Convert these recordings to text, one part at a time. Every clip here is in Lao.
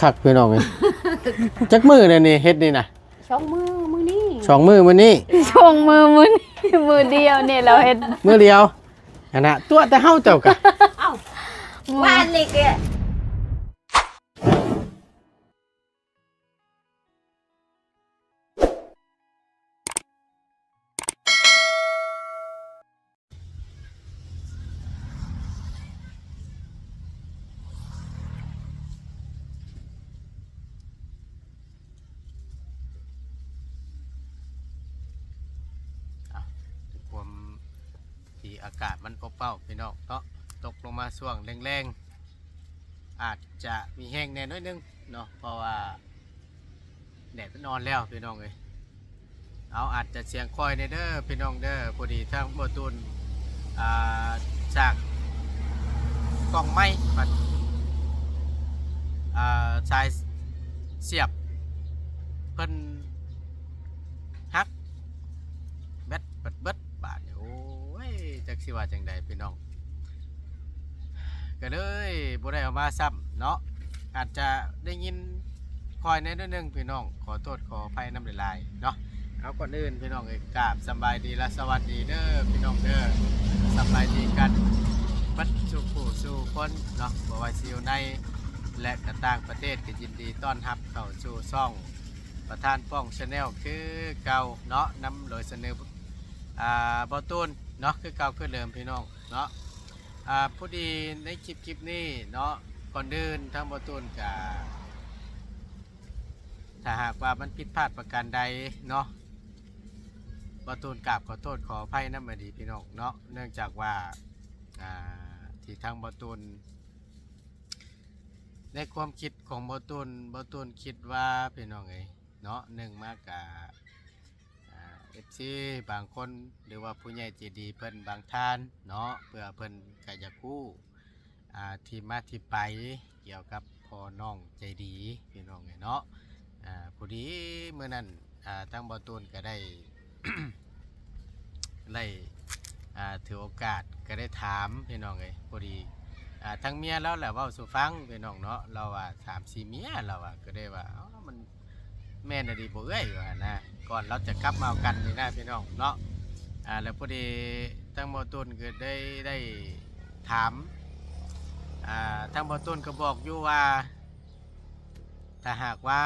ຄັກໆ ພີ່ນ້ອງເອີຍ. ຈັກມື້ແລ້ວນີ້ເຮັດນີ້ນະ? ສອງມື້ ມື້ນີ້ ສອງມື້ມື້ນີ້ ສອງມື້ມື້ນີ້ ມື້ດຽວນີ້ລາວເຮັດ ມື້ດຽວຫັ້ນນະ. ຕົວະແຕ່ເຮົາເຈົ້າກະ ເອົ້າ ມື້ ວານນີ້ກະ ອ່ະ ຄວາມທີ່ອາກາດມັນອົບເອົ້າ ພີ່ນ້ອງເນາະ, ຕົກລົງມາຊ່ວງແລງໆ ອາດຈະມີແຮງແດ່ໜ້ອຍໜຶ່ງເນາະ ເພາະວ່າ ແດດມັນອ່ອນແລ້ວພີ່ນ້ອງເອີຍ. ເອົາ ອາດຈະສຽງຄ່ອຍແດ່ເດີພີ່ນ້ອງເດີ, ພໍດີທາງບໍ່ຕູນ ອ່າ ຈາກກ້ອງໄມ້ພັດ ອ່າ ສາຍສຽບເພິ່ນຫັກ ແບັດເບິດ ບາດນີ້ ໂອ້ຍ ຈັກຊິວ່າຈັ່ງໃດພີ່ນ້ອງ. ກໍເລີຍບໍ່ໄດ້ເອົາມາຊ້ຳເນາະ, ອາດຈະໄດ້ຍິນຄ່ອຍແດ່ໜ້ອຍໜຶ່ງພີ່ນ້ອງ, ຂໍໂທດຂໍອະໄພນຳຫຼາຍໆເນາະ. ເອົາ ກ່ອນອື່ນພີ່ນ້ອງເອີຍ ກາບສະບາຍດີ ແລະ ສະຫວັດດີເດີພີ່ນ້ອງເດີ, ສະບາຍດີກັນເບິດສູ່ຜູ້ສູ່ຄົນເນາະ, ບໍ່ວ່າຊິຢູ່ໃນ ແລະ ກໍຕ່າງປະເທດ, ກໍຍິນດີຕ້ອນຮັບເຂົ້າສູ່ຊ່ອງປະທານປ້ອງ Channel ຄືເກົ່າເນາະ, ນຳໂດຍສະເໜີ ອ່າ ບໍ່ຕູນເນາະ ຄືເກົ່າຄືເດີມພີ່ນ້ອງເນາະ. ອ່າ ພໍດີໃນຄລິບ ຄລິບນີ້ເນາະ, ກ່ອນອື່ນທາງບໍ່ຕູນກະ ຖ້າຫາກວ່າມັນຜິດພາດປະການໃດເນາະ, ບໍ່ຕູນກາບຂໍໂທດຂໍອະໄພນຳອີ່ຫຼີພີ່ນ້ອງເນາະ, ເນື່ອງຈາກວ່າ ອ່າ ທີ່ທາງບໍ່ຕູນ ໃນຄວາມຄິດຂອງບໍ່ຕູນ, ບໍ່ຕູນຄິດວ່າ ພີ່ນ້ອງເອີຍເນາະ, ໜຶ່ງມາກະ ອ່າ ເອັຟຊີບາງຄົນ ຫຼືວ່າຜູ້ໃຫຍ່ໃຈດີເພິ່ນບາງທ່ານເນາະ, ເພື່ອເພິ່ນກະຢາກຮູ້ ອ່າ ທີ່ມາທີ່ໄປກ່ຽວກັບພໍ່ນ້ອງໃຈດີ ພີ່ນ້ອງເອີຍເນາະ. ອ່າ ພໍດີມື້ນັ້ນ ອ່າ ທາງບໍ່ຕູນກະໄດ້ ໄດ້ ອ່າ ຖືໂອກາດກະໄດ້ຖາມ ພີ່ນ້ອງເອີຍ, ພໍດີ ອ່າ ທາງເມຍລາວແຫຼະເວົ້າສູ່ຟັງ ພີ່ນ້ອງເນາະ, ລາວວ່າຖາມຊິເມຍ ລາວວ່າ, ກໍໄດ້ວ່າ ເອົ້າ ມັນ ແມ່ນອີ່ຫຼີບໍ່ເອື້ອຍ ວ່າຫັ້ນນະ, ກ່ອນລາວຈະກັບມາເອົາກັນນີ້ນະ ພີ່ນ້ອງເນາະ. ອ່າ ແລ້ວພໍດີທາງບໍ່ຕູນກໍໄດ້ ໄດ້ຖາມ ອ່າ ທາງບໍ່ຕູນກໍບອກຢູ່ວ່າ ຖ້າຫາກວ່າ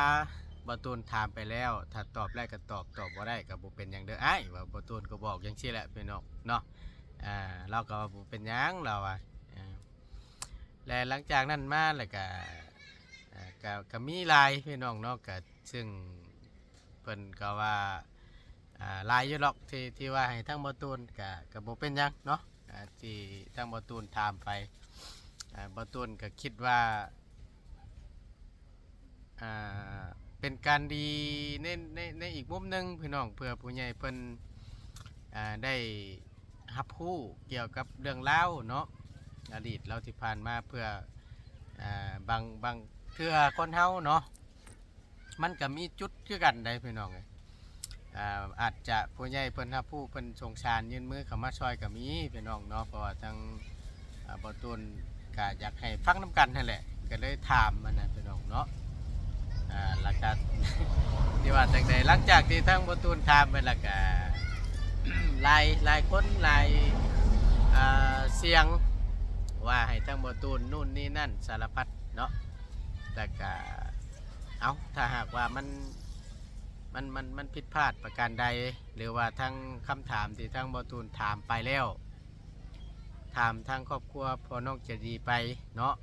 ບໍ່ຕູນຖາມໄປແລ້ວ ຖ້າຕອບໄດ້ກໍຕອບ, ຕອບບໍ່ໄດ້ກໍບໍ່ເປັນຫຍັງເດີອ້າຍ, ວ່າບໍ່ຕູນກໍບອກຈັ່ງຊີ້ແຫຼະ ພີ່ນ້ອງເນາະ. ອ່າ ລາວກໍວ່າບໍ່ເປັນຫຍັງ ລາວວ່າ. ອ່າ ແລະ ຫຼັງຈາກນັ້ນມາແລ້ວກະ ເອີ ກະ ກະມີຫຼາຍພີ່ນ້ອງເນາະ, ກະ ຊຶ່ງເພິ່ນກໍວ່າ ອ່າ ຫຼາຍຢູ່ດອກ ທີ່ ທີ່ວ່າໃຫ້ທາງບໍ່ຕູນ ກະ ກະບໍ່ເປັນຫຍັງເນາະ, ອ່າ ທີ່ທາງບໍ່ຕູນຖາມໄປ. ອ່າ ບໍ່ຕູນກະຄິດວ່າ ອ່າ ເປັນການດີໃນ ໃນ ໃນອີກມຸມໜຶ່ງ ພີ່ນ້ອງ, ເພື່ອຜູ້ໃຫຍ່ເພິ່ນ ອ່າ ໄດ້ຮັບຮູ້ກ່ຽວກັບເລື່ອງລາວເນາະ ອະດີດລາວທີ່ຜ່ານມາ, ເພື່ອ ອ່າ ບາງ ບາງເທື່ອຄົນເຮົາເນາະ ມັນກະມີຈຸດຄືກັນໄດ໋ ພີ່ນ້ອງເອີຍ. ອ່າ ອາດຈະຜູ້ໃຫຍ່ເພິ່ນຮັບຮູ້ ເພິ່ນສົງສານ ຍື່ນມືເຂົ້າມາຊ່ອຍກໍມີ ພີ່ນ້ອງເນາະ, ເພາະວ່າທາງ ອ່າ ບໍ່ຕູນກະຢາກໃຫ້ຟັງນຳກັນຫັ້ນແຫຼະ ກໍເລີຍຖາມຫັ້ນນະ ພີ່ນ້ອງເນາະ. ອ່າ ແລ້ວກະ ທີ່ວ່າຈັ່ງໃດ ຫຼັງຈາກທີ່ທາງບໍ່ຕູນຖາມໄປແລ້ວກະ ຫຼາຍ ຫຼາຍຄົນ ຫຼາຍ ອ່າ ສຽງ ວ່າໃຫ້ທາງບໍ່ຕູນ ນູ້ນນີ້ນັ້ນ ສາລະພັດເນາະ, ແລ້ວກະ ເອົ້າ ຖ້າຫາກວ່າມັນ ມັນ ມັນ ມັນຜິດພາດປະການໃດ ຫຼືວ່າທັງຄຳຖາມທີ່ທາງບໍ່ຕູນຖາມໄປແລ້ວ ຖາມທາງຄອບຄົວພໍ່ນ້ອງໃຈດີໄປເນາະ,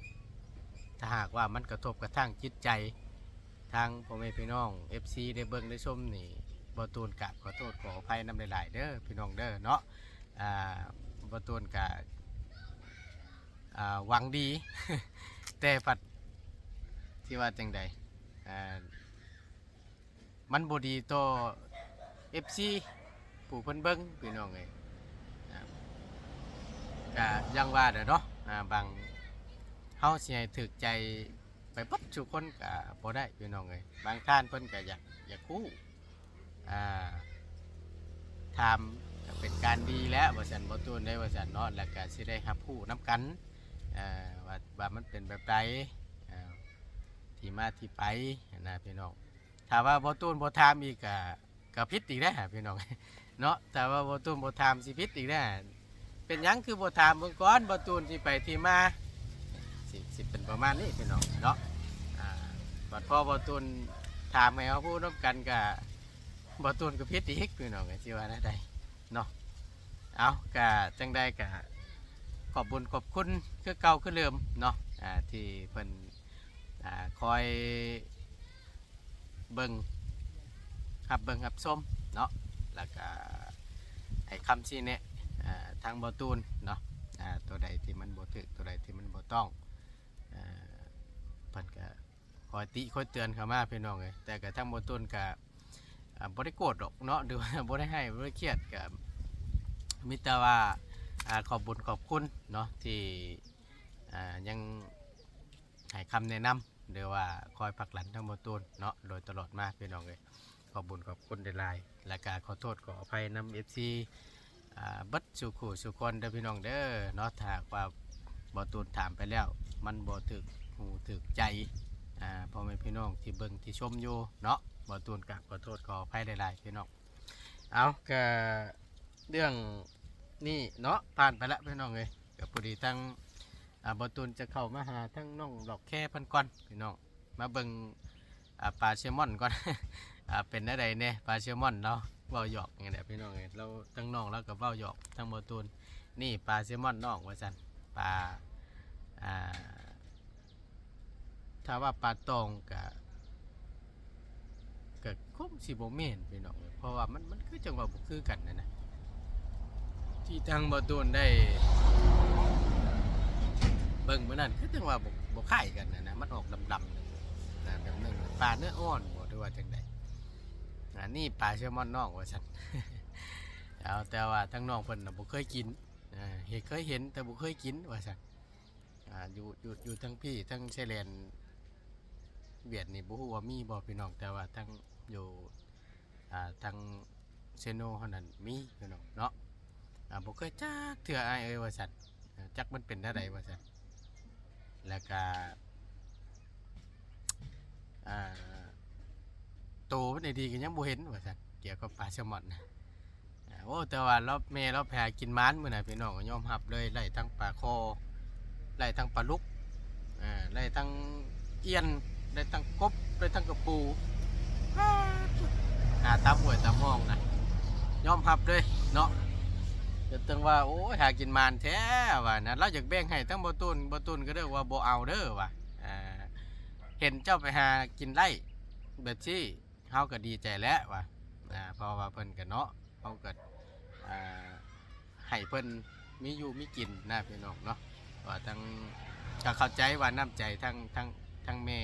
ຖ້າຫາກວ່າມັນກະທົບກະທັ່ງຈິດໃຈທາງພໍ່ແມ່ພີ່ນ້ອງ ເອັຟຊີ ໄດ້ເບິ່ງໄດ້ຊົມນີ້ ບໍ່ຕູນກາບຂໍໂທດຂໍອະໄພນຳຫຼາຍໆເດີ ພີ່ນ້ອງເດີເນາະ. ອ່າ ບໍ່ຕູນກະ ອ່າ ຫວັງດີ ແຕ່ພັດ ຊິວ່າຈັ່ງໃດ ອ່າ ມັນບໍ່ດີຕໍ່ ເອັຟຊີ ຜູ້ເພິ່ນເບິ່ງ ພີ່ນ້ອງເອີຍ. ອ່າ ກະຢ່າງວ່າແຫຼະເນາະ ອ່າ ບາງ ເຮົາຊິໃຫ້ຖືກໃຈໄປເບິດສູ່ຄົນກະບໍ່ໄດ້ ພີ່ນ້ອງເອີຍ, ບາງທ່ານເພິ່ນກະຢາກ ຢາກຮູ້ ອ່າ ຖາມກໍເປັນການດີແລ້ວວ່າຊັ້ນ ບໍ່ຕູນເອີຍ ວ່າຊັ້ນເນາະ, ແລ້ວກໍຊິໄດ້ຮັບຮູ້ນຳກັນ ເອີ ວ່າ ວ່າມັນເປັນແບບໃດ ເອີ ເ ທີ່ມາທີ່ໄປຫັ້ນນະພີ່ນ້ອງ. ຖ້າວ່າບໍ່ຕູນບໍ່ຖາມອີກກະ ກະຜິດອີກເດ້ພີ່ນ້ອງເນາະ. ຖ້າວ່າບໍ່ຕູນບໍ່ຖາມຊິຜິດອີກເດ້. ເປັນຫຍັງຄືບໍ່ຖາມເບິ່ງກ່ອນ ບໍ່ຕູນທີ່ໄປທີ່ມາ? ຊິ ຊິເປັນປະມານນີ້ພີ່ນ້ອງເນາະ. ອ່າ ບັດພໍບໍ່ຕູນຖາມໃຫ້ເຮົາຮູ້ນຳກັນກະ ບໍ່ຕູນກໍຜິດອີກພີ່ນ້ອງ ຊິວ່າແນວໃດເນາະ. ເອົາ ກະຈັ່ງໃດກະຂອບບຸນຂອບຄຸນຄືເກົ່າຄືເດີມເນາະ ອ່າ ທີ່ເພິ່ນ ອ່າ ຄອຍເບິ່ງ ຮັບເບິ່ງຮັບຊົມເນາະ ແລ້ວກະໃຫ້ຄຳຊີ້ແນະ ອ່າ ທາງບໍ່ຕູນເນາະ ອ່າ ຕົວໃດທີ່ມັນບໍ່ຖືກ ຕົວໃດທີ່ມັນບໍ່ຕ້ອງ ອ່າ ເພິ່ນກະ ຄອຍຕິຄອຍເຕືອນເຂົ້າມາພີ່ນ້ອງເອີຍ. ແຕ່ກະທາງບໍ່ຕູນກະ ອ່າ ບໍ່ໄດ້ໂກດດອກເນາະ ຫຼືວ່າບໍ່ໄດ້ຮ້າຍ ບໍ່ໄດ້ຄຽດ ກະມີແຕ່ວ່າ ອ່າ ຂອບບຸນຂອບຄຸນເນາະ ທີ່ ອ່າ ຍັງໃຫ້ຄຳແນະນຳ ຫຼືວ່າຄອຍຜັກດັນທາງບໍ່ຕູນເນາະ ໂດຍຕະຫຼອດມາພີ່ນ້ອງເອີຍ. ຂອບບຸນຂອບຄຸນຫຼາຍໆ ແລະກະຂໍໂທດຂໍອະໄພນຳເອັຟຊີ ອ່າ ເບິດສູ່ຄູ່ສູ່ຄົນເດີພີ່ນ້ອງເດີເນາະ. ຖ້າຫາກວ່າບໍ່ຕູນຖາມໄປແລ້ວ ມັນບໍ່ຖືກຫູຖືກໃຈ ອ່າ ພໍ່ແມ່ພີ່ນ້ອງທີ່ເບິ່ງທີ່ຊົມຢູ່ເນາະ ບໍ່ຕູນກະຂໍໂທດຂໍອະໄພຫຼາຍໆພີ່ນ້ອງ. ເອົາ ກະເລື່ອງນີ້ເນາະ ຜ່ານໄປລະພີ່ນ້ອງເອີຍ. ກະພໍດີທາງ ອ່າ ບໍ່ຕູນຈະເຂົ້າມາຫາທາງນ້ອງດອກແຄເພິ່ນກ່ອນພີ່ນ້ອງ. ມາເບິ່ງ ອ່າ ປາແຊມອນກ່ອນ ອ່າ ເປັນແນວໃດແດ່ປາແຊມອນເນາະ. ເວົ້າຫຍອກນີ້ແຫຼະພີ່ນ້ອງເອີຍ ລາວ ທາງນ້ອງລາວກໍເວົ້າຫຍອກທາງບໍ່ຕູນ. ນີ້ປາແຊມອນນ້ອງວ່າຊັ້ນ ປາ ອ່າ ຖ້າວ່າປາຕອງກະ ກະຄົງຊິບໍ່ແມ່ນພີ່ນ້ອງເອີຍ ເພາະວ່າມັນ ມັນຄືຈັ່ງວ່າບໍ່ຄືກັນຫັ້ນນະ ທີ່ທາງບໍ່ຕູນໄດ້ເບິ່ງມື້ນັ້ນ ຄືຈັ່ງວ່າບໍ່ ບໍ່ຄ້າຍກັນຫັ້ນນະ ມັນອອກດຳໆນະ ແບບໜຶ່ງປາເນື້ອອ່ອນບໍ່ ຫຼືວ່າຈັ່ງໃດ. ອັນນີ້ປາແຊມອນນ້ອງວ່າຊັ້ນ ເອົາ ແຕ່ວ່າທາງນ້ອງເພິ່ນນະບໍ່ເຄີຍກິນ ເອີ ເຫັນ ເຄີຍເຫັນແຕ່ບໍ່ເຄີຍກິນວ່າຊັ້ນ. ອ່າ ຢູ່ ຢູ່ ຢູ່ທາງພີ້ ທາງຊາຍແດນຫວຽດນີ້ ບໍ່ຮູ້ວ່າມີບໍ່ພີ່ນ້ອງ ແຕ່ວ່າທາງຢູ່ ອ່າ ທາງເຊໂນເຮົານັ້ນມີພີ່ນ້ອງເນາະ. ອ່າ ບໍ່ເຄີຍຈັກເທື່ອອ້າຍເອີຍວ່າຊັ້ນ ຈັກມັນເປັນແນວໃດວ່າຊັ້ນ. ແລ້ວກະ ອ່າ ໂຕມັນດີໆກໍຍັງບໍ່ເຫັນວ່າຊັ້ນ ກ່ຽວກັບປາແຊມອນນະ. ໂອ້ ແຕ່ວ່າລາວ ແມ່ລາວໄປຫາກິນມານມື້ນັ້ນພີ່ນ້ອງ ຍອມຮັບເລີຍ ໄດ້ທັງປາຄໍ່ ໄດ້ທັງປາດຸກ ເອີ ໄດ້ທັງອ່ຽນ ໄດ້ທັງກົບ ໄດ້ທັງກະປູ ຫາຕາມຫ້ວຍຕາມຮ່ອງນະ ຍອມຮັບເລີຍເນາະ. ກໍຈັ່ງວ່າ ໂອ້ຍ ຫາກິນມານແທ້ວ່ານະ ລາວຢາກແບ່ງໃຫ້ທັງບໍ່ຕູນ ບໍ່ຕູນກໍເລີຍວ່າບໍ່ເອົາເດີວ່າ ເຫັນເຈົ້າໄປຫາກິນໄດ້ແບບຊີ້ ເຮົາກໍດີໃຈແລ້ວວ່າ ອ່າ ເພາະວ່າເພິ່ນກໍເນາະ ເຮົາກໍ ອ່າ ໃຫ້ເພິ່ນມີຢູ່ມີກິນນະພີ່ນ້ອງເນາະ. ວ່າທັງ ກໍເຂົ້າໃຈວ່ານ້ຳໃຈທັງ ທັງ ທັງແມ່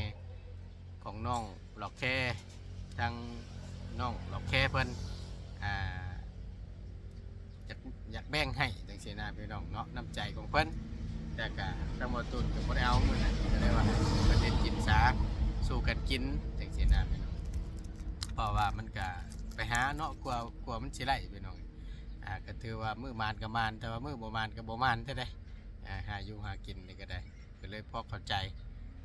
ຂອງນ້ອງດອກແຄ ທັງນ້ອງດອກແຄເພິ່ນ ອ່າ ຢາກ ຢາກແບ່ງໃຫ້ຈັ່ງຊີ້ນະພີ່ນ້ອງເນາະ ນ້ຳໃຈຂອງເພິ່ນ. ແຕ່ກະທາງບໍ່ຕູນກໍບໍ່ໄດ້ເອົາມື້ນັ້ນ ກໍເລີຍວ່າໃຫ້ເພິ່ນເຮັດກິນຊາ ສູ່ກັນກິນຈັ່ງຊີ້ນະພີ່ນ້ອງ. ເພາະວ່າມັນກະໄປຫາເນາະ ກວ່າ ກວ່າມັນຊິໄດ້ພີ່ນ້ອງ. ອ່າ ກໍຖືວ່າມື້ໝານກໍໝານ ແຕ່ວ່າມື້ບໍ່ໝານກໍບໍ່ໝານແທ້ໃດ. ອ່າ ຫາຢູ່ຫາກິນນີ້ກໍໄດ້ ກໍເລີຍພໍເຂົ້າໃຈ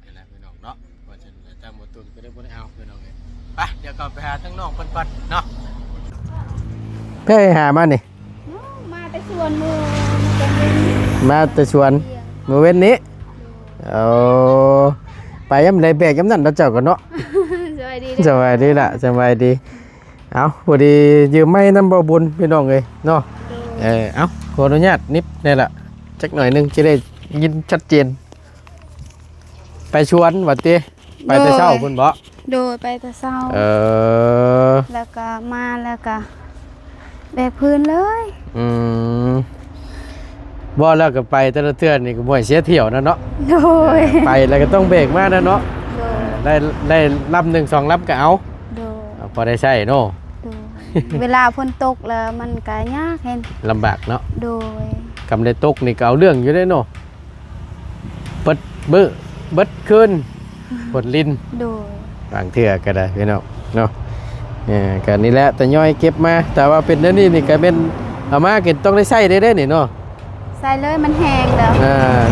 ຫັ້ນນະພີ່ນ້ອງເນາະ. ເພາະສະນັ້ນແລ້ວທາງບໍ່ຕູນກໍເລີຍບໍ່ໄດ້ເອົາພີ່ນ້ອງເອີຍ. ໄປ ດຽວເຂົ້າໄປຫາທາງນ້ອງເພິ່ນກ່ອນເນາະ. ເພິ່ນຫາມານີ້ ມາແຕ່ສວນມື້ ມາແຕ່ສວນມື້ເວັນນີ້. ໂອ້ ໄປຍາມໃດແບກຍາມນັ້ນເນາະ ເຈົ້າກໍເນາະ. ສະບາຍດີ ສະບາຍດີລະ ສະບາຍດີ. ເອົາ ພໍດີຢືມໄມ້ນຳບໍ່ບຸນພີ່ນ້ອງເອີຍເນາະ. ເອີ ເອົາ ຂໍອະນຸຍາດນິບແດ່ລະ ຈັກໜ້ອຍໜຶ່ງ ຈະໄດ້ຍິນຊັດເຈນ. ໄປສວນວ່າຕິ? ໄປແຕ່ເຊົ້າພຸ້ນບໍ? ໂດຍ ໄປແຕ່ເຊົ້າ. ເອີ ແລ້ວກໍມາ ແລ້ວກໍແບກພື້ນເລີຍ. ອືມ ເວົ້າແລ້ວກໍໄປແຕ່ລະເທື່ອນີ້ກໍບໍ່ໃຫ້ເສຍຖ້ຽວນະເນາະ. ໂດຍ ເອີ ໄປແລ້ວກໍຕ້ອງແບກມານະເນາະ. ໂດຍ ໄດ້ ໄດ້ລຳໜຶ່ງສອງລຳກໍເອົາ. ໂດຍ ພໍໄດ້ໃຊ້ເນາະ. ໂດຍ ເວລາຝົນຕົກແລ້ວມັນກໍຍາກແຮງ ລຳບາກເນາະ. ໂດຍ ກຳໄດ້ຕົກນີ້ກໍເອົາເລື່ອງຢູ່ເດ້ເນາະ. ເບິດມື້ເບິດຄືນ ຝົນລິນ. ໂດຍ ບາງເທື່ອກໍໄດ້ພີ່ນ້ອງເນາະ. ເອີ ກໍນີ້ແຫຼະ ທະຍອຍເກັບມາ ແຕ່ວ່າເປັນແນວນີ້ນີ້ກໍແມ່ນເອົາມາກໍຕ້ອງໄດ້ໃຊ້ເດ້ເດ້ນີ້ເນາະ. ໃຊ້ເລີຍ ມັນແຫ້ງແລ້ວ. ອ່າ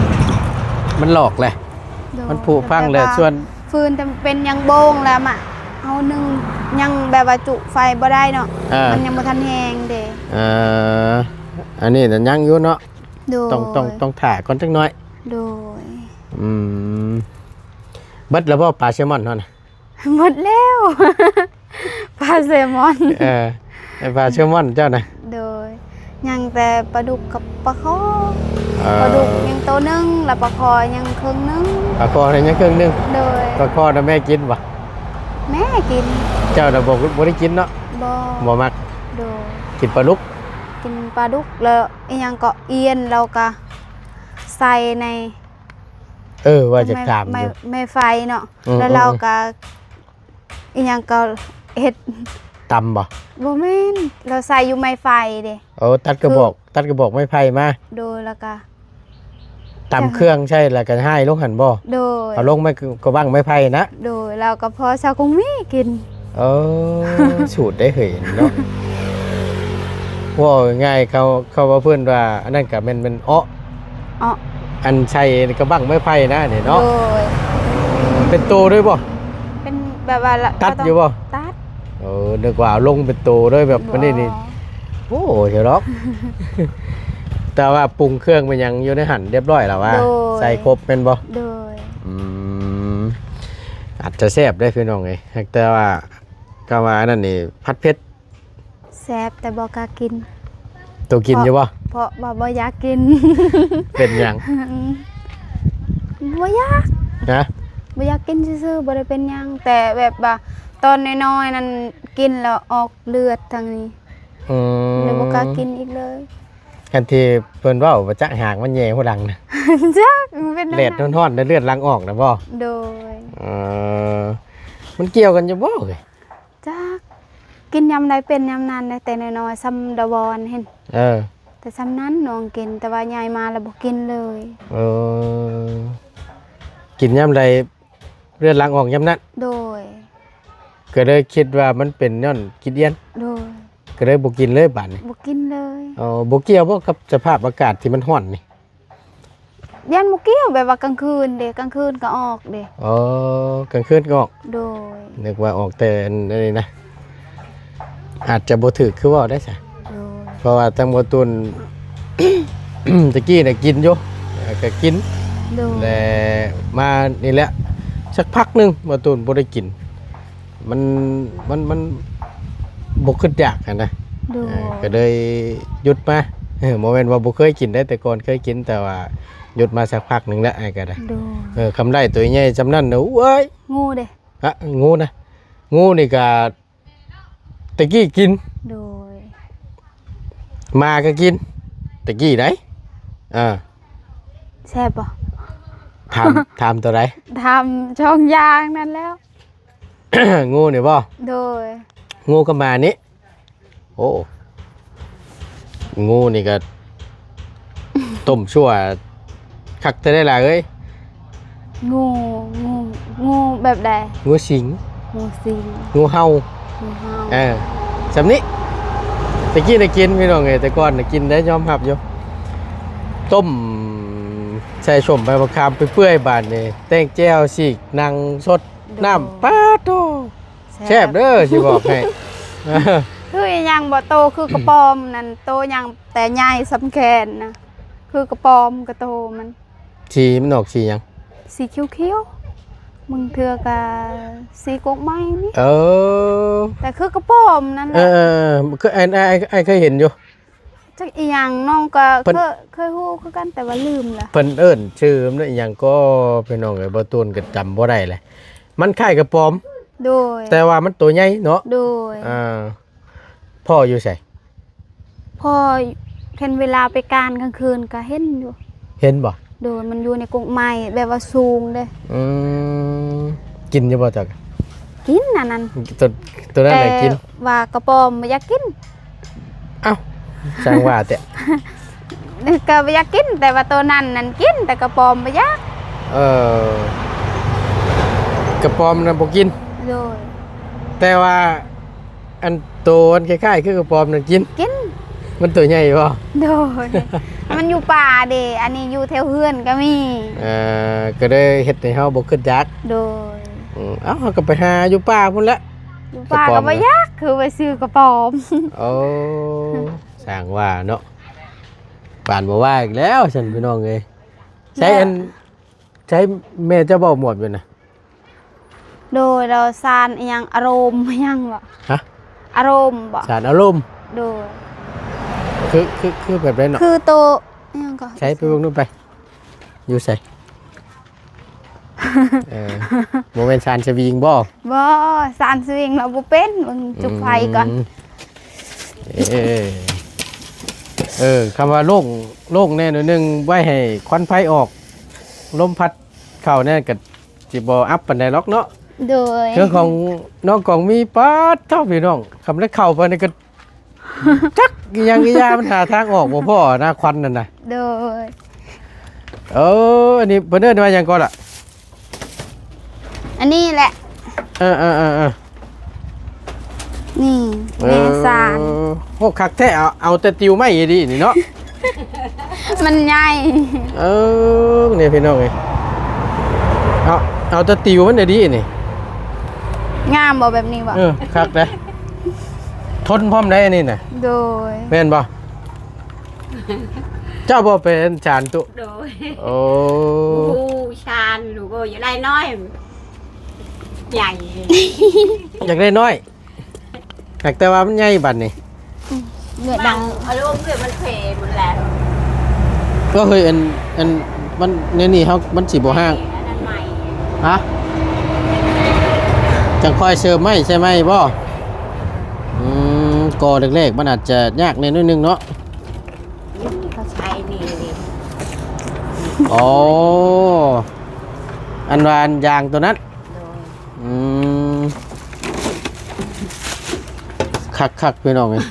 ມັນຫຼອກແຫຼະ. ໂດຍ ມັນຜຸພັງແຫຼະ. ແລ້ວກໍ ສ່ວນ ຟືນ ແຕ່ເປັນຫຍັງໂບງແລ້ວມະ ເຮົາໜຶ່ງຍັງແບບວ່າຈຸໄຟບໍ່ໄດ້ເນາະ ອ່າ ມັນຍັງບໍ່ທັນແຮງເດ້. ເອີ ອັນນີ້ນະຍັງຢູ່ເນາະ ໂດຍ ຕ້ອງ ຕ້ອງ ຕ້ອງຖ້າກ່ອນຈັກໜ້ອຍ ໂດຍ. ອືມ ເບິດແລ້ວບໍ່ປາແຊມອນເຮົານະ? ເບິດແລ້ວ ປາແຊມອນ ເອີ ປາແຊມອນເຈົ້ານະ ໂດຍ ຍັງແຕ່ປາດຸກກັບປາຄໍ່ ເອີ ປາດຸກຍັງໂຕໜຶ່ງ ແລ້ວປາຄໍ່ຍັງເຄິ່ງໜຶ່ງ ປາຄໍ່ຍັງເຄິ່ງໜຶ່ງ ໂດຍ ປາຄໍ່ນະແມ່ກິນບໍ່? ແມ່ກິນ ເຈົ້ານະບໍ່ ບໍ່ໄດ້ກິນເນາະ ບໍ່ ບໍ່ມັກ ໂດຍ ກິນປາດຸກ ກິນປາດຸກ ແລ້ວອີຫຍັງເກາະ ອ່ຽນ ແລ້ວກະໃສ່ໃນ ເອີ ວ່າຈະຖາມຢູ່ ໄມ້ ໄມ້ໄຟເນາະ ອືມ ແລ້ວລາວກະ ອີຫຍັງກໍເຮັດ ຕຳບໍ່? ບໍ່ແມ່ນ ລາວໃສ່ຢູ່ໄມ້ໄຜ່ເດ້ ໂອ້ ຕັດກະບອກ ຄື ຕັດກະບອກໄມ້ໄຜ່ມາ ໂດຍ ແລ້ວກະ ຕຳເຄື່ອງໃສ່ ແລ້ວກະຫາຍລົງຫັ້ນບໍ່? ໂດຍ ເອົາລົງໄມ້ ກະບັ້ງໄມ້ໄຜ່ນະ ໂດຍ ແລ້ວກະພໍຊາວກົງມີກິນ ເອີ ສູດໄດ້ເຮີຍເນາະ ເວົ້າງ່າຍໆ ເຂົາ ເຂົາວ່າເພິ່ນວ່າ ອັນນັ້ນກະແມ່ນ ແມ່ນເອາະ ເອາະ ອັນໃສ່ກະບັ້ງໄມ້ໄຜ່ນະນີ້ເນາະ ໂດຍ ເປັນໂຕເລີຍບໍ່? ເປັນແບບວ່າລະ ຕັດຢູ່ບໍ່? ຕັດ ເອີ ນຶກວ່າເອົາລົງເປັນໂຕເລີຍແບບ ບໍ່ ອັນນີ້ນີ້ ໂອ້ ເຮັດດອກ ແຕ່ວ່າປຸງເຄື່ອງເປັນຫຍັງຢູ່ໃນຫັ້ນຮຽບຮ້ອຍແລ້ວວ່າ ໂດຍ ໃສ່ຄົບແມ່ນບໍ່? ໂດຍ ອືມ ອາດຈະແຊບເດ້ພີ່ນ້ອງເອີຍ ແຕ່ວ່າ ກະວ່າອັນນັ້ນນີ້ ຜັດເຜັດ ແຊບແຕ່ບໍ່ກ້າກິນ ໂຕກິນຢູ່ບໍ່? ເພາະ ເພາະວ່າບໍ່ຢາກກິນ ເປັນຫຍັງ? ບໍ່ຢາກ ຮະ? ບໍ່ຢາກກິນຊື່ໆ ບໍ່ໄດ້ເປັນຫຍັງ ແຕ່ແບບວ່າຕອນນ້ອຍໆນັ້ນກິນແລ້ວອອກເລືອດທາງນີ້ ອືມ ເລີຍບໍ່ກ້າກິນອີກເລີຍ ອັນທີ່ເພິ່ນເວົ້າວ່າຈັກຫາກມັນແຍ່ຫົວຫຼັງນະ ຈັກ ມັນເປັນແນວນັ້ນ ແດດຮ້ອນໆ ແລ້ວເລືອດຫຼັງອອກນະບໍ່? ໂດຍ ເອີ ມັນກ່ຽວກັນຢູ່ບໍ່ເອີຍ? ຈັກ ກິນຍາມໃດເປັນຍາມນັ້ນແຫຼະ ແຕ່ນ້ອຍໆ ຊ່ຳດາວອນຫັ້ນ ເອີ ແຕ່ຊ່ຳນັ້ນນ້ອງກິນ ແຕ່ວ່າໃຫຍ່ມາແລ້ວບໍ່ກິນເລີຍ ເອີ ກິນຍາມໃດເລືອດຫຼັງອອກຍາມນັ້ນ ໂດຍ ກະເລີຍຄິດວ່າມັນເປັນຍ້ອນກິນອ່ຽນ ໂດຍ ກະເລີຍບໍ່ກິນເລີຍບາດນີ້ ບໍ່ກິນເລີຍ ເອີ ບໍ່ກ່ຽວບໍ່ກັບສະພາບອາກາດທີ່ມັນຮ້ອນນີ້? ຢ້ານບໍ່ກ່ຽວ ແບບວ່າກາງຄືນເດ້ ກາງຄືນກະອອກເດ້ ອໍ ກາງຄືນກະອອກ ໂດຍ ນຶກວ່າອອກແຕ່ອັນນີ້ນະ ອາດຈະບໍ່ຖືກຄືເວົ້າໄດ້ຊະ ໂດຍ ເພາະວ່າທາງບໍ່ຕູນ ຕະກີ້ນະກິນຢູ່ ກະກິນ ໂດຍ ແລະ ມານີ້ແຫຼະ ສັກພັກໜຶ່ງບໍ່ຕູນບໍ່ໄດ້ກິນ ມັນ ມັນ ມັນບໍ່ຄຶດຢາກຫັ້ນນະ ໂດຍ ເອີ ກະເລີຍຢຸດມາ ເອີ ບໍ່ແມ່ນວ່າບໍ່ເຄີຍກິນເດ້ ແຕ່ກ່ອນເຄີຍກິນ ແຕ່ວ່າຢຸດມາສັກພັກໜຶ່ງແລ້ວ ອ້າຍກະໄດ້ ໂດຍ ເອີ ຄຳໄດ້ໂຕໃຫຍ່ຊ່ຳນັ້ນນະ ໂອ້ຍ ງູເດ້ ຮະ ງູນະ ງູນີ້ກະ ແຕ່ກີ້ກິນ ໂດຍ ໝາກະກິນ ແຕ່ກີ້ໃດ ເອີ ແຊບບໍ່? ຖາມ ຖາມໂຕໃດ? ຖາມສອງຢ່າງນັ້ນແລ້ວ ງູນີ້ບໍ່? ໂດຍ ງູກັບໝານີ້ ໂອ້ ງູນີ້ກະ ຕົ້ມຊົ່ວຄັກແທ້ຫຼາຍເອີຍ ງູ ງູ ງູແບບໃດ? ງູສິງ ງູສິງ ງູເຫົ່າ ງູເຫົ່າ ເອີ ຊ່ຳນີ້ ແຕ່ກີ້ໄດ້ກິນພີ່ນ້ອງເອີຍ ແຕ່ກ່ອນໄດ້ກິນໄດ້ຍອມຮັບຢູ່ ຕົ້ມໃສ່ສົ້ມໃບບັກຂາມເປື່ອຍໆ ບາດນີ້ແຕ່ງແຈ່ວ ສີກໜັງສົດ ໂດຍ ນ້ຳ ປາດໂທ້ ແຊບ ແຊບເດີ ຊິບອກໃຫ້ ຄືອີຫຍັງບໍ່ ໂຕຄືກະປອມນັ້ນ ໂຕຫຍັງແຕ່ໃຫຍ່ສ່ຳແຂນນະ ຄືກະປອມກະໂຕມັນ ສີມັນອອກສີຫຍັງ? ສີຂຽວໆ ບາງເທື່ອກະສີກົກໄມ້ນີ້ ເອີ ແຕ່ຄືກະປອມນັ້ນແຫຼະ ເອີ ເອີ ເອີ ເຄີຍ ອ້າຍ ອ້າຍ ອ້າຍເຄີຍເຫັນຢູ່ ຈັກອີຫຍັງ ນ້ອງກະ ເພິ່ນ ເຄີຍ ເຄີຍຮູ້ຄືກັນ ແຕ່ວ່າລືມລະ ເພິ່ນເອີ້ນຊື່ມັນອີຫຍັງກໍ ພີ່ນ້ອງເອີຍ ບໍ່ຕູນກະຈຳບໍ່ໄດ້ແຫຼະ ມັນຄ້າຍກະປອມ ໂດຍ ແຕ່ວ່າມັນໂຕໃຫຍ່ເນາະ ໂດຍ ອ່າ ພໍ້ຢູ່ໃສ? ພໍ້ ຄັນເວລາໄປການກາງຄືນກະເຫັນຢູ່ ເຫັນບໍ່? ໂດຍ ມັນຢູ່ໃນກົກໄມ້ແບບວ່າສູງເດ້ ອືມ ກິນຢູ່ບໍ່ເຈົ້າ? ກິນອັນນັ້ນ ໂຕ ໂຕນັ້ນແຫຼະກິນ ແຕ່ວ່າກະປອມບໍ່ຢາກກິນ ເອົ້າ ຊ່າງວ່າແທ້ ກະບໍ່ຢາກກິນ ແຕ່ວ່າໂຕນັ້ນນັ້ນກິນ ແຕ່ກະປອມບໍ່ຢາກ ເອີ ກະປອມນະບໍ່ກິນ ໂດຍ ແຕ່ວ່າ ອັນໂຕອັນຄ້າຍໆຄືກະປອມນັ້ນກິນ ກິນ ມັນໂຕໃຫຍ່ບໍ່? ໂດຍ ມັນຢູ່ປ່າເດ້ ອັນນີ້ຢູ່ແຖວເຮືອນກະມີ ເອີ ກະເລີຍເຮັດໃຫ້ເຮົາບໍ່ຄຶດຢາກ ໂດຍ ອືມ ເອົ້າ ເຮົາກໍໄປຫາຢູ່ປ່າພຸ້ນແຫຼະ ຢູ່ປ່າກໍບໍ່ຢາກ ຄືໄປຊື້ກະປອມ. ໂອ້ ຊ່າງວ່າເນາະ ປານບໍ່ວ່າອີກແລ້ວຊັ້ນ ພີ່ນ້ອງເອີຍ. ໃສ ແມ່ ອັນ ໃສແມ່ເຈົ້າເວົ້າໝວດຢູ່ນະ? ໂດຍ ແລ້ວສານອີ່ຫຍັງ ອາລົມອີ່ຫຍັງບໍ? ຮະ? ອາລົມບໍ? ສານອາລົມ? ໂດຍ ຄື ຄື ຄືແບບໃດເນາະ? ຄືໂຕອີ່ຫຍັງກໍ ໃສ ໄປເບິ່ງດູໄປ ຢູ່ໃສ? ເອີ ບໍ່ແມ່ນສານສະວິງບໍ? ບໍ່ ສານສະວິງລາວບໍ່ເປັນ ເບິ່ງຈຸດໄຟກ່ອນ. ອືມ ເອີ ເອີ ຄຳວ່າໂລ່ງ ໂລ່ງແດ່ໜ້ອຍໜຶ່ງ ໄວ້ໃຫ້ຄວັນໄຟອອກ ລົມພັດເຂົ້າແນ່ ກໍຊິບໍ່ອັບປານໃດດອກເນາະ. ໂດຍ ເຄື່ອງຂອງນ້ອງກອງມີ ປາດເທົ່າ ພີ່ນ້ອງ ຄຳໄດ້ເຂົ້າໄປນີ້ກໍ ຈັກອີ່ຫຍັງອີ່ຫຍັງ ມັນຫາທາງອອກບໍ່ພໍນະ ຄວັນນັ້ນນະ. ໂດຍ ເອີ ອັນນີ້ເພິ່ນເອີ້ນວ່າຫຍັງກໍລະ? ອັນນີ້ແຫຼະ ເອີໆໆໆ ນີ້ ເອີ ແມ່ສານ. ໂອ້ ຄັກແທ້ ເອົາ ເອົາແຕ່ຕິວໄມ້ອີ່ຫຼີນີ້ເນາະ ມັນໃຫຍ່. ເອີ ນີ້ພີ່ນ້ອງເອີຍ ເອົາ ເອົາແຕ່ຕິວມັນອີ່ຫຼີນີ້. ງາມບໍ່ແບບນີ້ບໍ່? ເອີ ຄັກເດ້ ທົນພ້ອມໄດ໋ອັນນີ້ນະ. ໂດຍ ແມ່ນບໍ່? ເຈົ້າບໍ່ເປັນຊານຕຸ? ໂດຍ ໂອ້ ໂອ້ ຊານລູກເອີຍ ຢາກໄດ້ນ້ອຍ ໃຫຍ່ ຢາກໄດ້ນ້ອຍ ຫາກແຕ່ວ່າມັນໃຫຍ່ບັດນີ້. ອືມ ເລືອດດັງ ອາລົມເລືອດມັນເພໝົດແລ້ວ. ກໍເຮີ້ຍ ອັນ ອັນ ມັນ ໃນນີ້ເຮົາ ມັນຊິບໍ່ຮ້າງ ອັນນັ້ນໃໝ່ ຮະ? ຈັ່ງຄ່ອຍເສີມໄມ້ໃສ່ໃໝ່ບໍ? ອືມ ກໍແລກໆ ມັນອາດຈະຍາກແດ່ໜ້ອຍໜຶ່ງເນາະ. ນີ້ເຂົາໃຊ້ນີ້. ອໍ ອັນວ່າອັນຢາງຕົວນັ້ນ. ໂດຍ ອືມ ຄັກໆ ພີ່ນ້ອງເອີຍ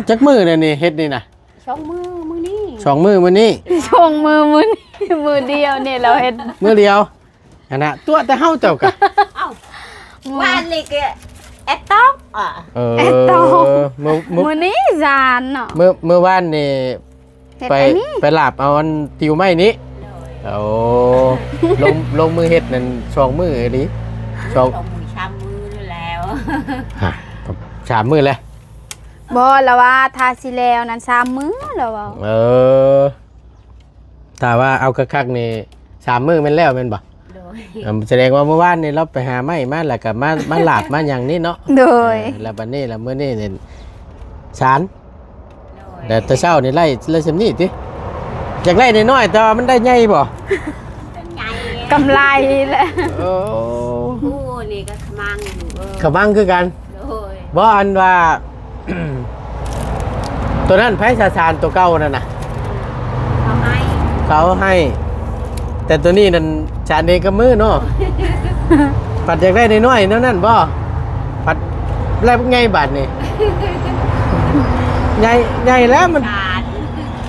ຈັກມື້ແລ້ວນີ້ເຮັດນີ້ນະ? ສອງມື້ ມື້ນີ້ ສອງມື້ ມື້ນີ້ ສອງມື້ ມື້ນີ້ ມື້ດຽວນີ້ລາວເຮັດ ມື້ດຽວຫັ້ນນະ. ຕົວະແຕ່ເຮົາເຈົ້າກະ ເອົ້າ ມື້ວານນີ້ກໍແອດຕອກ ເອີ ແອດຕອກ ມື້ ມື້ ມື້ນີ້ສານເນາະ ມື້ ມື້ວານນີ້ ເຮັດ ໄປ ອັນນີ້ ໄປລາບເອົາອັນຕິວໄມ້ນີ້. ໂດຍ ໂອ້ ລົງ ລົງມືເຮັດນັ້ນສອງມື້ອີ່ຫຼີ ສອງ ສອງມື້ສາມມື້ແລ້ວ ຮະ ສາມມື້ແລ້ວ. ບໍ່ ລາວວ່າຖ້າຊິແລ້ວນັ້ນສາມມື້ ລາວເວົ້າ. ເອີ ຖ້າວ່າເອົາຄັກໆນີ້ສາມມື້ແມ່ນແລ້ວແມ່ນບໍ່? ໂດຍ ເອີ ສະແດງວ່າມື້ວານນີ້ລາວໄປຫາໄມ້ມາ ແລ້ວກໍມາ ມາລາບມາຫຍັງນີ້ເນາະ. ໂດຍ ເອີ ແລ້ວບັດນີ້ລະ ມື້ນີ້ນີ້ສານ. ໂດຍ ແຕ່ ແຕ່ເຊົ້ານີ້ໄລ່ ໄລ່ສ່ຳນີ້ຕິ ຢາກໄດ້ນ້ອຍໆ ແຕ່ວ່າມັນໄດ້ໃຫຍ່ບໍ່? ໃຫຍ່ ກຳໄລແຫຼະ. ໂອ້ ໂອ້ ນີ້ກໍຂະມັງຢູ່ ເອີ ຂະມັງຄືກັນ. ໂດຍ ບໍ່ ອັນວ່າ ຕົວນັ້ນໃຜສະ ສານຕົວເກົ່ານັ້ນນະ? ເຂົາໃຫ້ ເຂົາໃຫ້ ແຕ່ຕົວນີ້ນັ້ນສານເອງກັບມືເນາະ. ໂດຍ ພັດຢາກໄດ້ນ້ອຍໆ ແນວນັ້ນບໍ່? ພັດແລ້ວໃຫຍ່ບາດນີ້ ໃຫຍ່ ໃຫຍ່ແລ້ວມັນ ສານ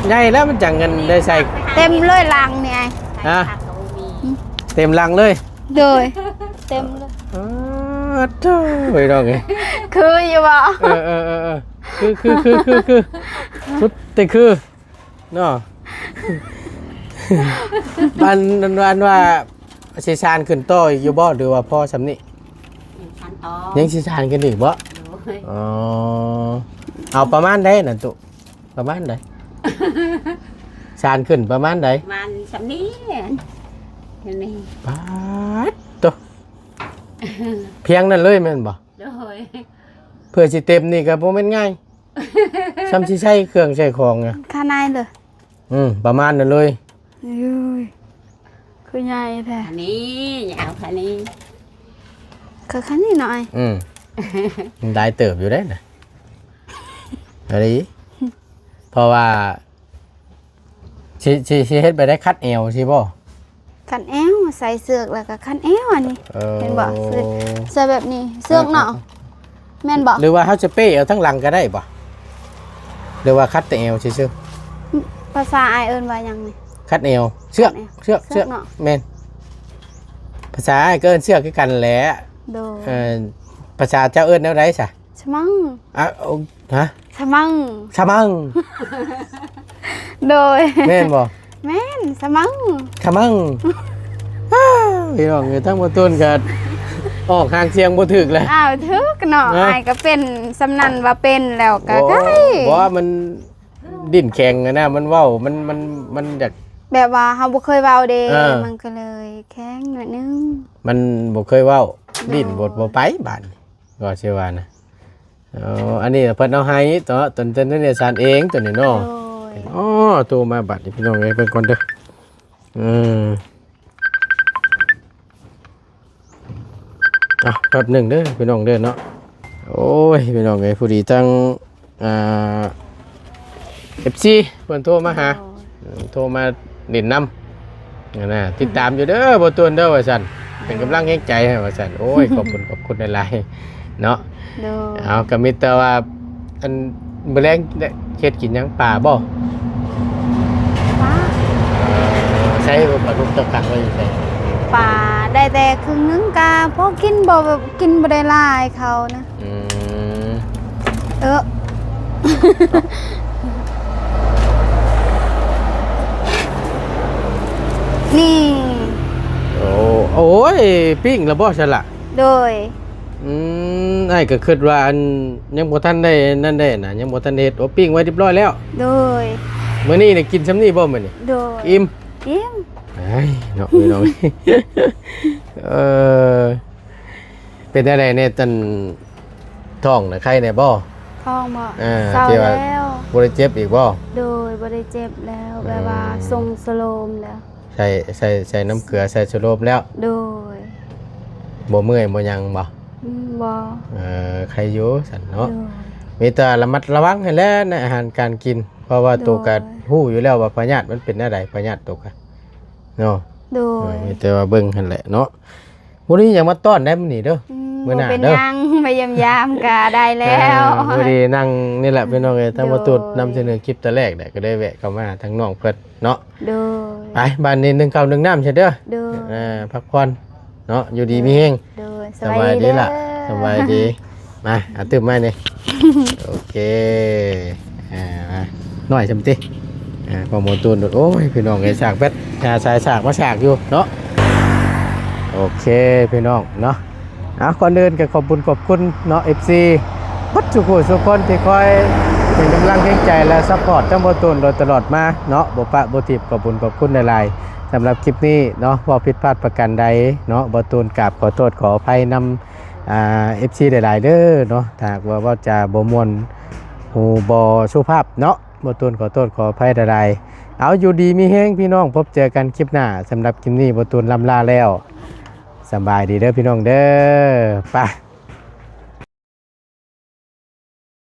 ໃຫຍ່ແລ້ວມັນຈັ່ງເງິນໄດ້ໃສ່. ເຕັມເລີຍຫຼັງນີ້ອ້າຍ. ຮະ? ເຕັມຫຼັງເລີຍ. ໂດຍ ເຕັມເລີຍ. ອ້າໂທ້ ພີ່ນ້ອງເອີຍ ຄືຢູ່ບໍ່? ເອີໆໆໆ ຄືໆໆໆ ສຸດແຕ່ຄືເນາະ. ອັນ ອັນວ່າ ອັນວ່າຊິສານຂຶ້ນຕໍ່ອີກຢູ່ບໍ່ ຫຼືວ່າພໍສ່ຳນີ້? ຍັງສານຕໍ່ ຍັງຊິສານຂຶ້ນອີກບໍ່? ໂດຍ ອໍ ເອົາປະມານໃດນັ້ນຕຸ? ປະມານໃດ? ສານຂຶ້ນປະມານໃດ? ປະມານສ່ຳນີ້ ສ່ຳນີ້. ປາດໂທ້ ພຽງນັ້ນເລີຍແມ່ນບໍ່? ໂດຍ ເພື່ອຊິເຕັມນີ້ກໍບໍ່ແມ່ນງ່າຍ ສ່ຳຊິໃສ່ເຄື່ອງໃສ່ຂອງນະ ຂະໜາດເລີຍ. ອືມ ປະມານນັ້ນເລີຍ. ໂອ້ຍ ຄືໃຫຍ່ແທ້. ອັນນີ້ ຍາວຂະນີ້ ຄືຂະນີ້ໜ້ອຍ. ອືມ ມັນຫຼາຍເຕີບຢູ່ເດ້ນະ. ອັນນີ້ ເພາະວ່າ ຊິ ຊິ ຊິເຮັດແບບໃດ ຄັດແອວຊີ້ບໍ່? ຄັດແອວ ໃສ່ເຊືອກແລ້ວກໍຄັດແອວອັນນີ້. ເອີ ເຫັນບໍ່? ໃສ່ ໃສ່ແບບນີ້ ເຊືອກເນາະ. ເອີ ແມ່ນບໍ່? ຫຼືວ່າເຮົາຈະເປ້ເອົາທັງຫຼັງກໍໄດ້ບໍ່? ຫຼືວ່າຄັດແຕ່ແອວຊື່ໆ? ພາສາອ້າຍເອີ້ນວ່າຫຍັງນີ້? ຄັດແອວ ເຊືອກ ຄັດແອວ ເຊືອກ ເຊືອກ ເຊືອກເນາະ. ແມ່ນ ພາສາອ້າຍກໍເອີ້ນເຊືອກຄືກັນແຫຼະ. ໂດຍ ເອີ ພາສາເຈົ້າເອີ້ນແນວໃດຊະ? ສະມັງ. ອະ ໂອ ຮະ? ສະມັງ ສະມັງ. ໂດຍ ແມ່ນບໍ່? ແມ່ນ ສະມັງ ສະມັງ. ອ້າ ພີ່ນ້ອງເອີຍ ທັງໝົດຕົ້ນກໍ ອອກຫາງສຽງບໍ່ຖືກແຫຼະ. ອ້າວ ຖືກເນາະ ນະ ອ້າຍກໍເປັນສ່ຳນັ້ນ ວ່າເປັນແລ້ວກໍ ໂອ້ ໄດ້ ບໍ່ ມັນ ດິ້ນແຂງຫັ້ນນະ ມັນເວົ້າ ມັນ ມັນ ມັນຢາກ ແບບວ່າເຮົາບໍ່ເຄີຍເວົ້າເດ້ ເອີ ມັນກໍເລີຍແຂງໜ້ອຍໜຶ່ງ ມັນບໍ່ເຄີຍເວົ້າ ໂດຍ ດິ້ນບໍ່ ບໍ່ໄປບາດນີ້ ກໍຊິວ່ານະ. ເອີ ອັນນີ້ເພິ່ນເອົາໃຫ້ເນາະ ຕົນ ຕົນ ຕົນນີ້ສັນເອງ ຕົວນີ້ເນາະ ໂດຍ ອໍ ໂທມາບາດນີ້ ພີ່ນ້ອງເອີຍ ເບິ່ງກ່ອນເດີ ເອີ ອ່ະ ແປັບໜຶ່ງເດີພີ່ນ້ອງເດີເນາະ. ໂອ້ຍ ພີ່ນ້ອງເອີຍ ພໍດີທາງ ອ່າ ເອັຟຊີ ເພິ່ນໂທມາຫາ ໂດຍ ໂທມາຫຼິ້ນນຳຫັ້ນນະ ຕິດຕາມຢູ່ເດີ ບໍ່ຕູນເດີ ວ່າຊັ້ນ ເປັນກຳລັງແຮງໃຈໃຫ້ ວ່າຊັ້ນ. ໂອ້ຍ ຂອບຄຸນ ຂອບຄຸນຫຼາຍໆເນາະ. ໂດຍ ເອົາ ກໍມີແຕ່ວ່າ ອັນ ມື້ແລງເຮັດກິນຫຍັງ? ປາບໍ່? ປາ ເອີ ໃສ່ປາດຸກເຈົ້າຂັງໄວ້ຢູ່ໃສ? ປາໄດ້ແຕ່ເຄິ່ງໜຶ່ງ ກະພໍກິນ ບໍ່ ແບບກິນບໍ່ໄດ້ຫຼາຍເຂົານະ. ອືມ ເອີ ນີ້ ໂອ້ ໂອ້ຍ ປີ້ງແລ້ວບໍ່ຊັ້ນລະ? ໂດຍ ອືມ ອ້າຍກໍຄິດວ່າ ອັນ ຍັງບໍ່ທັນໄດ້ນັ້ນເດ້ນະ ຍັງບໍ່ທັນເຮັດ. ໂອ້ ປີ້ງໄວ້ຮຽບຮ້ອຍແລ້ວ? ໂດຍ ມື້ນີ້ໄດ້ກິນຊ່ຳນີ້ບໍ່ມື້ນີ້? ໂດຍ ອີ່ມ? ອີ່ມ. ອ້າຍ ເນາະ ພີ່ນ້ອງ ເອີ ເປັນຈັ່ງໃດແດ່ ອັນ ທ້ອງນະ ໄຄແດ່ບໍ່? ທ້ອງບໍ່? ເອີ ເຊົາແລ້ວ ທີ່ວ່າບໍ່ໄດ້ເຈັບອີກບໍ່? ໂດຍ ບໍ່ໄດ້ເຈັບແລ້ວ ອືມ ແບບວ່າຊົງສະໂລມແລ້ວ ໃສ່ ໃສ່ ໃສ່ນ້ຳເກືອ ໃສ່ສະໂລມແລ້ວ? ໂດຍ ບໍ່ເມື່ອຍບໍ່ຫຍັງບໍ່? ອືມ ບໍ່ ເອີ ໄຄຢູ່ຊັ້ນເນາະ. ໂດຍ ມີແຕ່ລະມັດລະວັງຫັ້ນແຫຼະໃນອາຫານການກິນ ເພາະວ່າໂຕກໍ ໂດຍ ຮູ້ຢູ່ແລ້ວວ່າພະຍາດມັນເປັນແນວໃດ ພະຍາດໂຕກໍເນາະ. ໂດຍ ເອີ ມີແຕ່ວ່າເບິ່ງຫັ້ນແຫຼະເນາະ. ບໍ່ໄດ້ຫຍັງມາຕ້ອນໄດ໋ມື້ນີ້ເດີ ອືມ ມື້ໜ້າເດີ ບໍ່ເປັນຫຍັງ ມາຢ້ຽມຢາມກໍໄດ້ແລ້ວ. ເອີ ພໍດີນັ່ງນີ້ແຫຼະ ພີ່ນ້ອງເອີຍ ທາງ ໂດຍ ບໍ່ຕູນນຳສະເໜີຄລິບແຕ່ແລກແຫຼະ ກໍໄດ້ແວະເຂົ້າມາທາງນ້ອງເພິ່ນເນາະ. ໂດຍ ໄປ ບາດນີ້ໜຶ່ງເຂົ້າໜຶ່ງນ້ຳຊະເດີ ໂດຍ ເອີ ພັກຜ່ອນເນາະ ຢູ່ດີມີແຮງ. ໂດຍ ສະບາຍດີລະ ສະບາຍດີ ສະບາຍດີ. ມາ ເອົາຕື່ມມານີ້ ໂອເຄ ອ່າ ມາ ໜ້ອຍຊ່ຳຕິ ອ່າ ພໍ່ໝໍຕູນ. ໂອ້ຍ ພີ່ນ້ອງເອີຍ ສາກແບັດ ຫາສາຍສາກມາສາກຢູ່ເນາະ. ໂອເຄ ພີ່ນ້ອງເນາະ ເອົາ ກ່ອນອື່ນກໍຂອບບຸນຂອບຄຸນເນາະ ເອັຟຊີ ເບິດທຸກຜູ້ທຸກຄົນທີ່ຄອຍເປັນກຳລັງແຮງໃຈ ແລະ ຊັບພອດທາງໝໍຕູນໂດຍຕະຫຼອດມາເນາະ ບໍ່ປະບໍ່ຖິ້ມ. ຂອບບຸນຂອບຄຸນຫຼາຍໆ ສຳລັບຄລິບນີ້ເນາະ. ເວົ້າຜິດພາດປະການໃດເນາະ ໝໍຕູນກາບຂໍໂທດຂໍອະໄພນຳ ອ່າ ເອັຟຊີ ຫຼາຍໆເດີເນາະ. ຖ້າຫາກວ່າເວົ້າຈາບໍ່ມ່ວນຫູບໍ່ສຸພາບເນາະ ໝໍຕູນຂໍໂທດຂໍອະໄພຫຼາຍໆ. ເອົາ ຢູ່ດີມີແຮງພີ່ນ້ອງ ພົບເຈີກັນຄລິບໜ້າ. ສຳລັບຄລິບນີ້ ໝໍຕູນລ່ຳລາແລ້ວ ສະບາຍດີເດີພີ່ນ້ອງເດີ. ໄປ